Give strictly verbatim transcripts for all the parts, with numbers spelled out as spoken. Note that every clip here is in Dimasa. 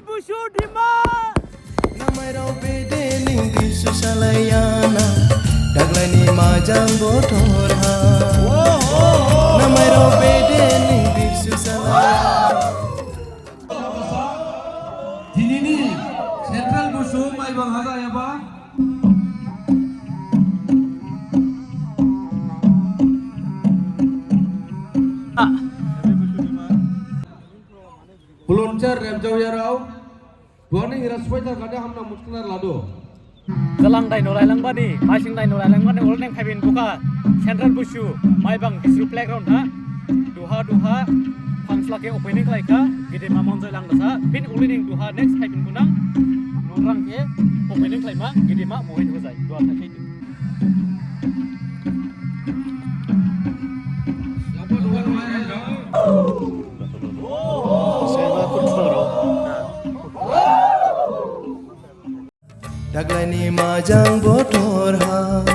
Busu Dima. Namairao bede ning bisu salayana, daglai ni majang bothor ha. Namairao bede ning bisu salayana. Dinini Central Busu Maibang hajayaba. Volunteer remjaoyarao, duhani hira sphai tharkhade hamnang muchknar ladu. Jalang dai nolai langbani, masing dai nolai langbani, olneng phaibin bukha, Central Busu, Maibang, District Playground ha, duha, duha, phangsla khe opening khlaikha, gedema Monjoy Langthasa, phin ulining duha next phaibin bunang, nurang khe opening khlaima, gedema Mohin Hojai, duha thakhaidu. Daglai ni majang bothor ha.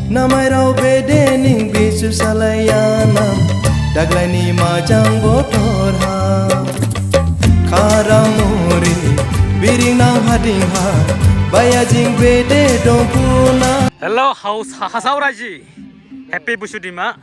Namairao bede ning bisu salayana. Daglai ni majang bothor ha. Kharamuri biring nang hading ha. Bayajing bede dongpuna. Hello, house, ha-, Hasao raji. Happy Busu Dima.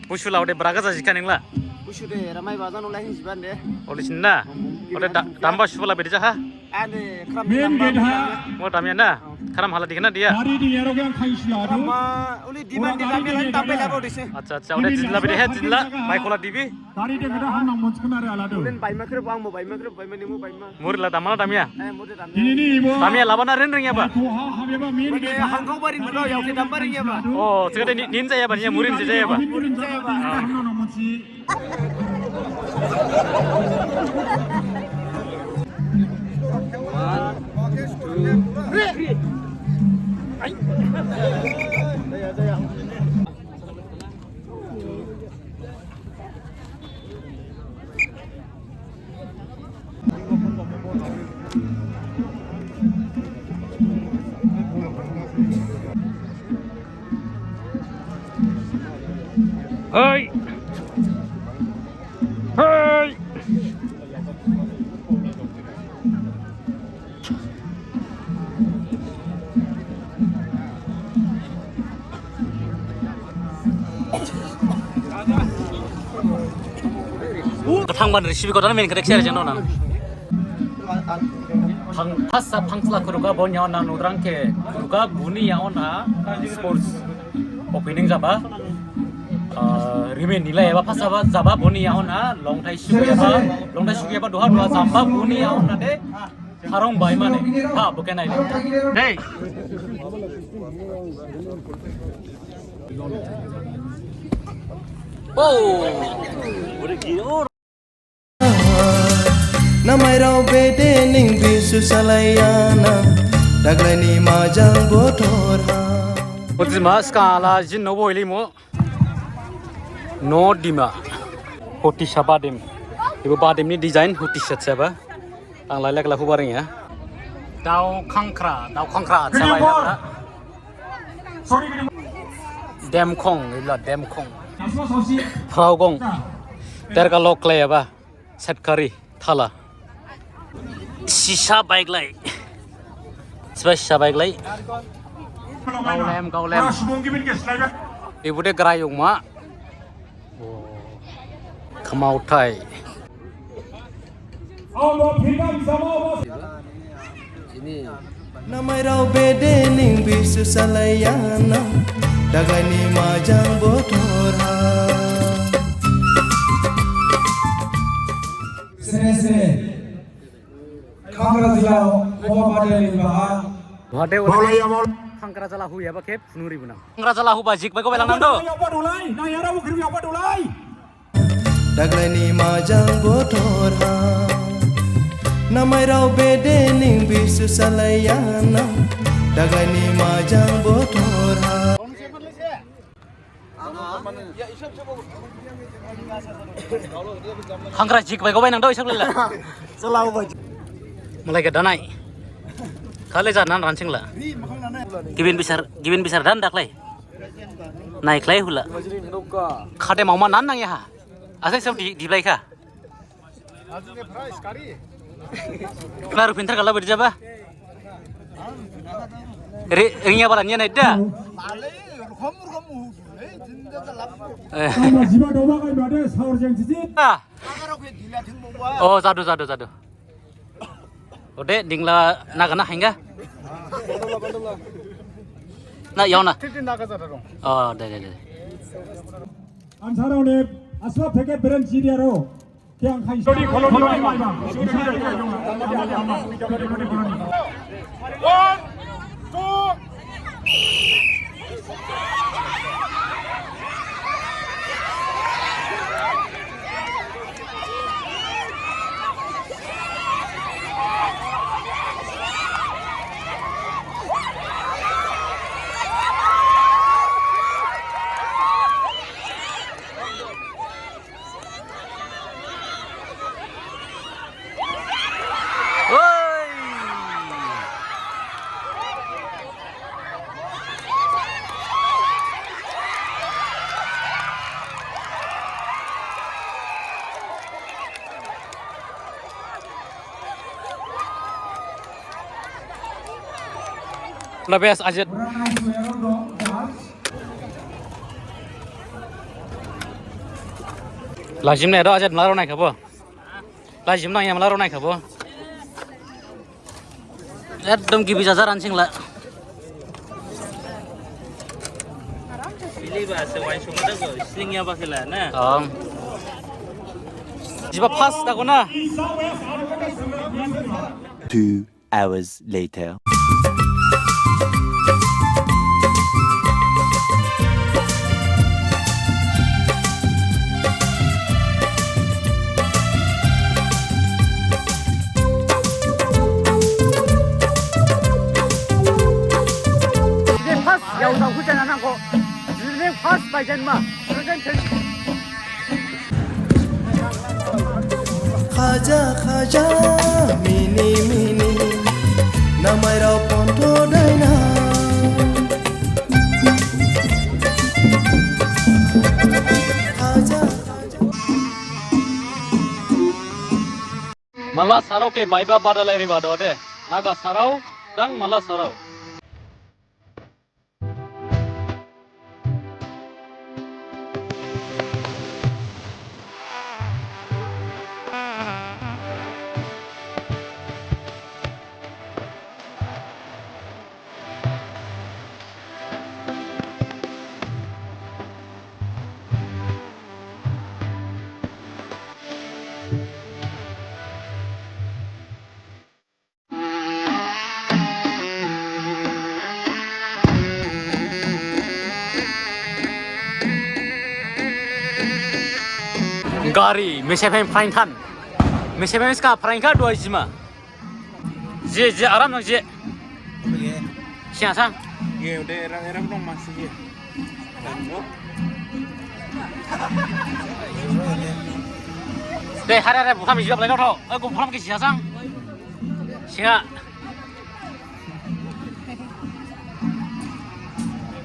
Busu lao de braga jajikha ningla. Busu de ramai bajan olai hin jiban de. Oli sinna. Ode da-, damba subala bede jaha. Ane kram. Main gate ha. Mo damya na. Kram hala dikhna dia. Gari di yaro yang khai sila adu. Ma oli diban de damya lai dambe labo dise. Acha acha, ode jinla bede he jinla. Mai khola dibi. Gari de gada hamnang monchkana re aladu. Ulen baima khrip, ang mo baima khrip, baima nimu baima. Murila damana damya. Eh, murila damya. Dinini ibo. Damya labana ren ringyaba. Ko ha habeba main gate ha. Hangkau baring bro, yau ke dam baring yaba. Oh, segede ni, nin jayaba ni, murin jayaba. Murin jayaba. Hamnang monchi. Hei. Hei. Thangban risibi kotana main khe share jeno na. Phang, phasa phangsla khuruga bonya na nudrang khe khuruga buni yaona sports opening jaba. Ah, rimin nilai eba phasa ba jaba buni yaona longthai sugiyaba, longthai sugiyaba duha duha jamba buni yaona de. Harong bai mane, ha, bukan ai. Dei. Oh. Namairao bede ning bisu salayana, daglai ni majang bothor ha. Ojima skala jin no boilimo. No dima. Hotisa badem. Ibo badem ni design hotisa seba. Ang lailek la hubaring ya. Dao khangkhra, dao khangkhra seba ya. Demkhong, ibla demkhong. Phraogong. Terka lokle ya ba. Setkari, thala. Sisa baiklai. Sisa, sisa baiklai. Gaolem, gaolem. Ibu de grayung ma. Khamaothai. Namairao bede ning bisu salayana, daglai ni majang bothor ha. Sene sene. Khangra jila Homa Badel ni baha. Wade wade. Khangra jala huyaba khe phunuri bunang. Khangra jala huba jik bego belang nang do. Yapa dulai, na yara bukri yapa dulai. Daglai ni majang bothor ha. Namairao bede ning bisu salayana. Daglai ni majang bothor ha. Khangra jik bai go bai nang do isok lela. Salau bai. Malai khe danai. Khale jar nan ransing la. Gibin bisar, gibin bisar dan daklai. Nai khlai hula. Khade mauma nan nang ya ha. Asai sab di, di blai kha. Ajine price kari. Baru pintar kalau berjaba. Ri, ringya bala niya naida. Eh. Tanggal jiba doba kai bade saur jeng cici. Ah. Oh, jadu, jadu, jadu. Ode dingla nagana hingga. Na, yauna. Oh, de, de, de. Ansarao ne aswa packet beren jiriaro. One, two. Labes Ajit. Lajim ne do Ajit, malarao naikhabo. Lajim nang ya, malarao naikhabo. Ekdom gibi jajar ansing la. Bili ba se wai suma da go, sling ya ba khela na. Om. Jiba pas ta go na. Two hours later. Jide first yao jao kujana nangkho. Jide first bai jenma. Khaja khaja mini mini namairao pontho daina. Khaja khaja. Mala sarao khe baiba badalai riba do de. Naga sarao dang mala sarao. Gari, mese phain phain than. Mese phain ska phain kha dua jima. Je, je, aram nang je. Siang sang. Ye, udah era, era belum masih ye. De, hara, hara, bukan misi apa lagi tau. Eh, gua bukan ke siang sang. Siang.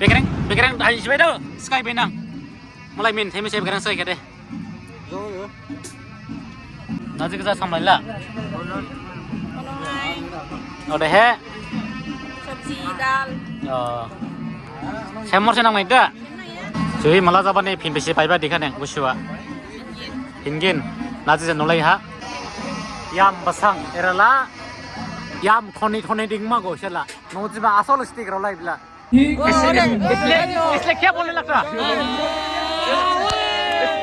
Bekereng, bekereng, ayo, siapa itu? Sky benang. Mulai min, themi se bekereng sky kade. Naji kisa samlai la. Odehe. Sabji, dal. Oh. Semor senang naida. Juhi mala jabani phin bisi paiba dikha neng busuwa. Hingin. Naji je nolai ha. Yam basang erala. Yam thoni thoni dingma go sela. Nojiba asol stick rolai bila. इसलिए, इसलिए क्या बोलने लगता?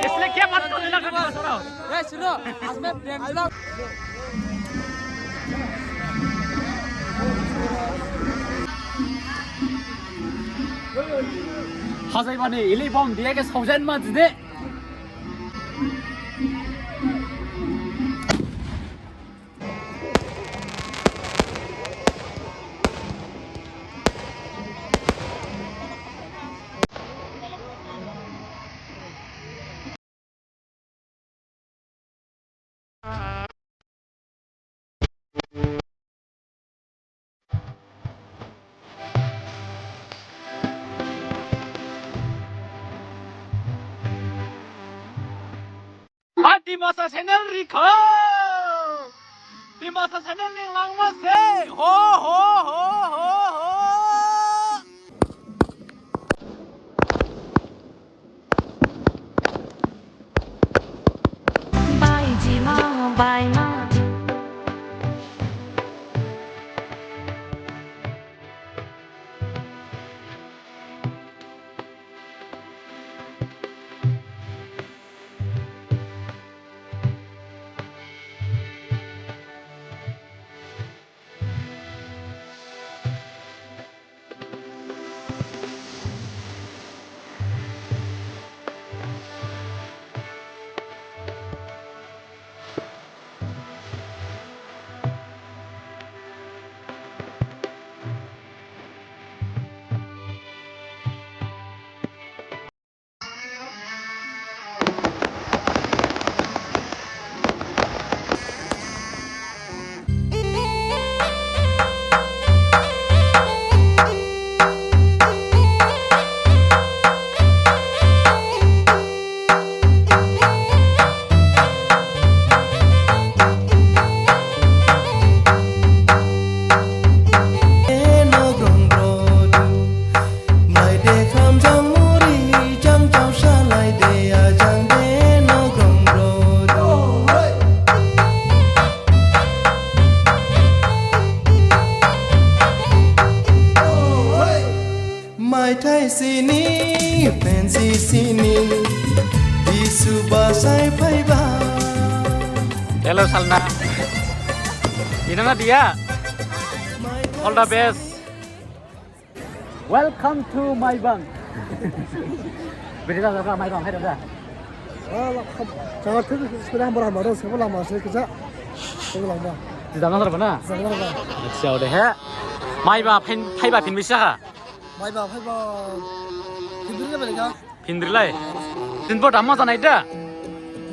इसलिए क्या बात करने लगता था, सुनाओ। ए, सुनो, आज मैं friends लोग Hajai mani, ili bom diya ke saujen ma jide. Adi masa channel rikha. Dimasa channel ni langma se. Ho, ho, ho, ho, ho. Bai jima, bai ma. Maithai sini, pensi sini, Jisu basai phaiba. Hello, Salna. Inang na dia? All the best. Welcome to Maibang. Beri dah, dah, Maibang, hai, dah, dah. Wah, lah, jangan tu, sepeda hambar, hambar, sepeda lama, saya kerja. Sepeda lama. Di dalam sana, mana? Di dalam sana. Accha, udah, he. Maibang, phin, phaiba, phin bisa kha? Maibang, phaiba. Phinbri lai, balik kha? Phinbri lai. Dinbo damma janai da?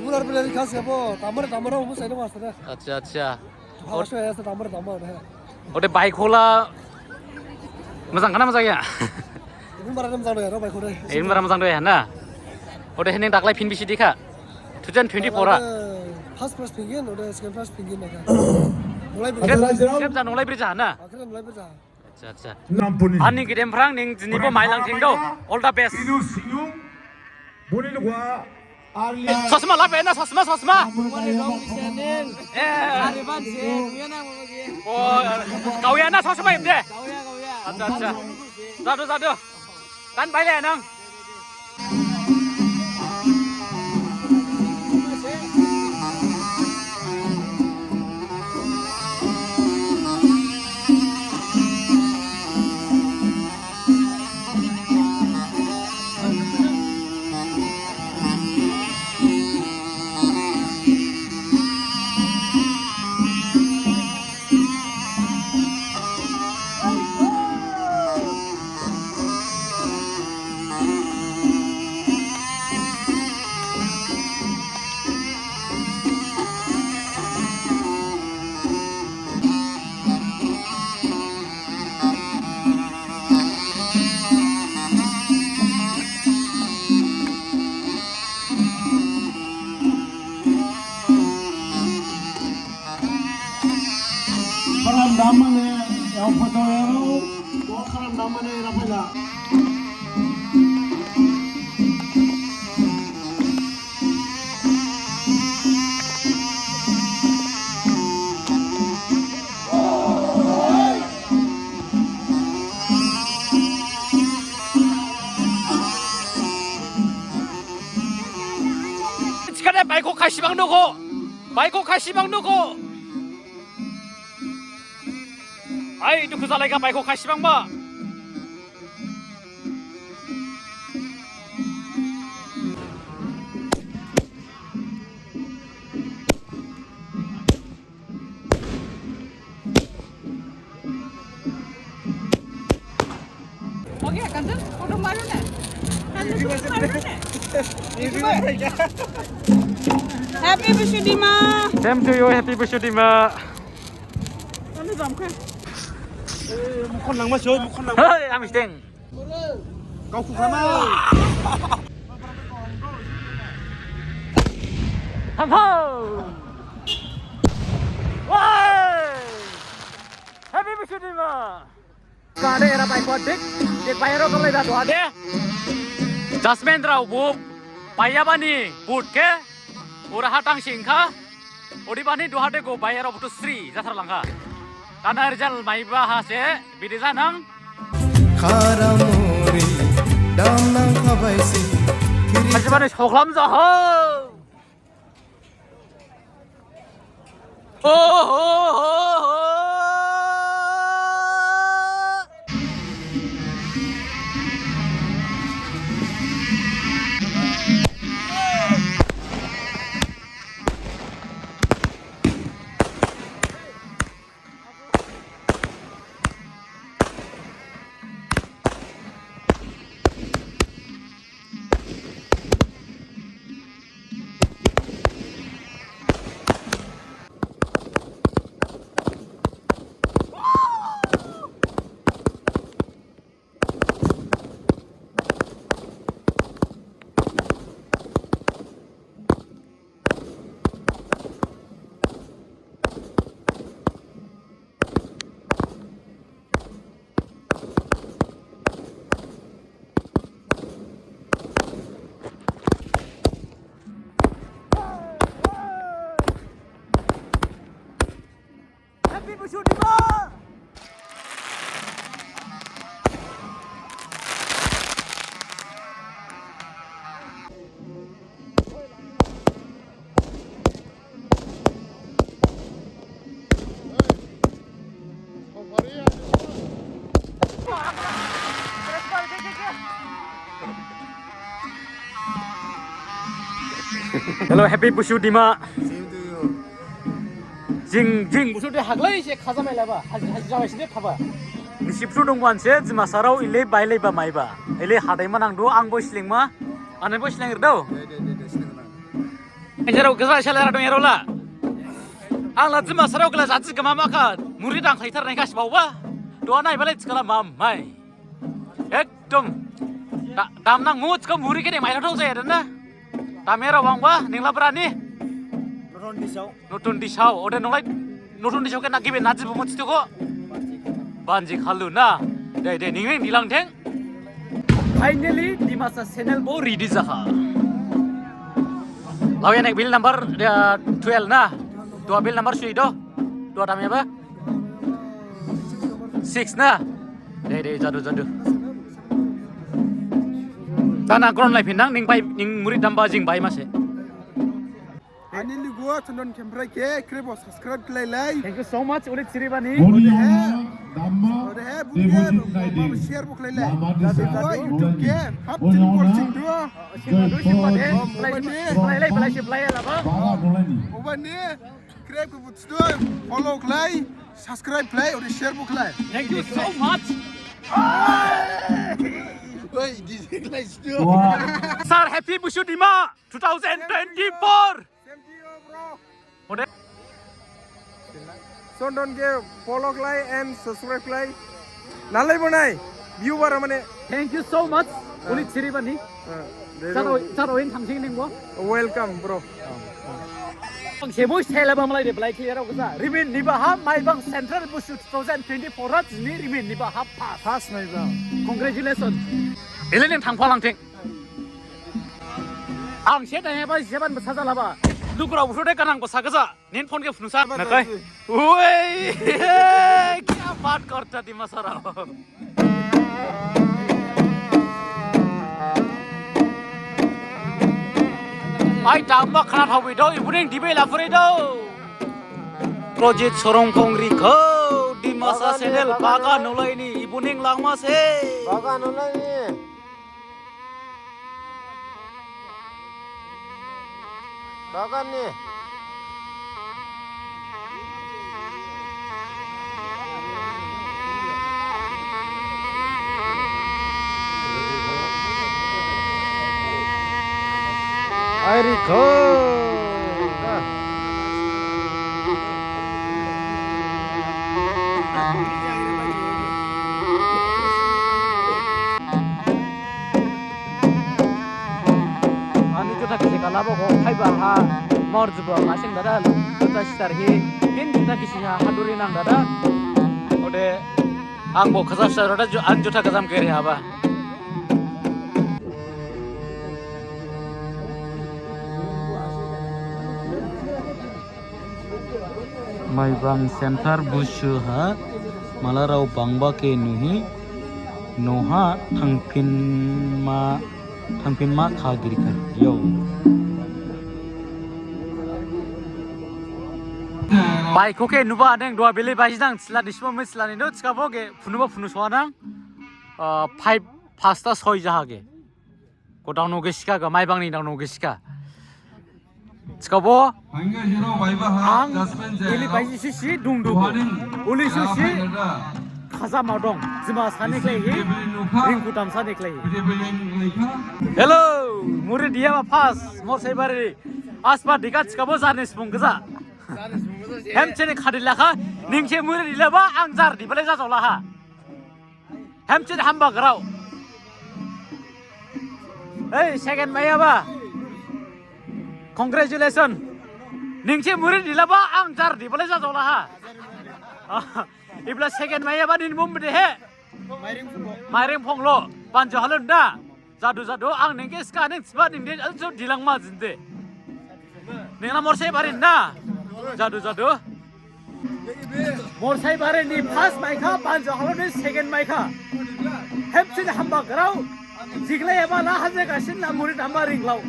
Bular balik kha, siapa? Tamar, tamar, umur saya dah, master dah. Accha, accha. Ode baikhola mojang khana mojang ya? Ini bara mojang dong ya, baikhola. Ini bara mojang dong ya na? Ode hening daklai phin bisi dikha? Two thousand twenty-four ha. First prize phin gin, ode second prize phin gin na kha. Nolai beri. Krep, krep ja nolai beri ja na? Akhirnya nolai beri ja. Accha, accha. Ani gidem phrang ning jinibo mailang thing do. All the best. Boni lugua. Chosma labe na, chosma, chosma. Eh. O, gaoya na chosma ibde. Accha, accha. Jadu, jadu. Dan baile nang. Kharam damane, yao photo yao, kharam damane, rapaila. Thikhade baikho khaisibang nukho. Baikho khaisibang nukho. Ai, dukhu jalaikha baikho khaisibangba. Okay, Kanchan, photo maro na. Kanchan, photo maro na. Happy Busu Dima. Same to you, happy Busu Dima. Kanchan, jam kha. Mukhon langma soi, mukhon langma. Hoi, ami steng. Kau kukama. Hamho. Wah. Happy Busu Dima. Kade era bai kho dik, dik bai ero kalai da dua de. Jasmine rao bu, paiyabani, but khe, ura hatang singkha, odibani duha de go bai ero butu sri, jathar langkha. Tana result maiba ha se, bidi janang. Kharamuri, damnang khabaisi, kiri. Hajibani soklam jaho. Happy Busu Dima! Hello, happy Busu Dima. Same to you. Jing, jing, Busu de haglai se khaja mai laba, haji, haji jabai se de thaba. Nisi Busu dongban se, Dimasarao ile bailaiba maiba. Ile hadai ma nangdu, ang bo slingma, ane bo sling rdao. De, de, de, de, sling nang. Enjarao gaja sela ra dong erao la. Ang la Dimasarao kela jaji gama makha, muri dang khaithar nai kha sibaoba. Dua nai balai thikhala mamai. Ekdom. Da-, damnang mu thikha muri khe de maila thok jaya dana. Damera wangba, ningla brani? Nutun Disao. Nutun Disao. Ode nunglai Nutun Disao khe na gibe naji bumu thitho ko? Banji Khalu na. Dei, dei, ning ning dilang theng. Finally, Dimasa channel bo ready jakha. Laoya nek bill number, eh, twelve na. Dua bill number sui do. Dua damyaba? Six na. Dei, dei, jadu, jadu. Dana ground lai phin nang, ning bai, ning muri damba jing bai mase. Ani lugu Chondon Kemprai khe, khrip bo subscribe khlai lai. Thank you so much, uli chiribani. Odehe, odehe, bukhe, share bo khlai lai. Jadu, jadu. YouTube khe, hap tin por sing duo. Sing duo, sing duo. Khlai, khlai, khlai, khlai, khlai, laba. Obani. Khrip khe bustu, follow khlai, subscribe khlai, ode share bo khlai. Thank you so much. Oi, D J khlai stu. Sir, happy Busu Dima two thousand twenty-four. Same to you, bro. Ode. Chondon khe follow khlai and subscribe khlai. Nalai bonai, viewer mane. Thank you so much. Ah. Uli chiribani. Ah, de Charo, bro. Charo in thamsing ningbo. Welcome, bro. Ang sebo sela ba malai de belai clear rok sa. Rimin niba ha Maibang Central Busu two thousand twenty-four ra jini Rimin niba ha pass. Pass Maibang. Congratulations. Ele ning thangpha lang thing. Ang se daya ba jeban basa jalaba. Lugurao Busu de kanang basa gaja. Nin phone khe phunu sa. Nakai. Oi, kya baat karta Dimasarao. Ai, damba khana thaobi do, ibuning dibe laphuri do. Project Sorong Phongri kho, Dimasa channel, bagan nolaini, ibuning langma se. Bagan nolaini. Bagan ni. Ai rikho. Ani juta kisi kala bo kho phaiba ha mor jubo masing dada juta sitar hi hin juta kisi ha haduri nang dada. Ang bo khajam sa rota ju-, ang jutha khajam khe ri haba. Maibang center Busu ha malarao bangba khe nuhi noha thangphinma, thangphinma kha giri kha. Yo. Bai kho khe nuba neng dua bili bai jang sila dismo me sila ni no chika bo khe phunuba phunu soanang. Ah, five, pasta soi jaha khe. Ko dangno ge sika ga, Maibang ni dangno ge sika. Chikabo ang ili baisi si si dungdu. Uli si si khaja ma dong. Jima sani khlaihi, ringkutam sani khlaihi. Hello, muri diya ba pas, Morsaibari. Aspa dikha chikabo jarni sibung gaja. Hem chini khadi lakha, ning se muri dilaba ang jar di bale jajaolaha. Hamsit hamba grao. Ei, second maiyaba. Congratulations. Ningse muri dilaba ang jar di bale jajaolaha. Ibla second maiyaba nin mum de he. Mairing phonglo. Panjo halun da. Jadu jadu ang ningke ska ning sba ning de aljo dilangma jinde. Ningna Morsaibari na. Jadu jadu. Morsaibari ni first maikha, Panjo halon ni second maikha. Hamsit hamba grao. Jiglai eba la haje gasin la muri damba ringlao.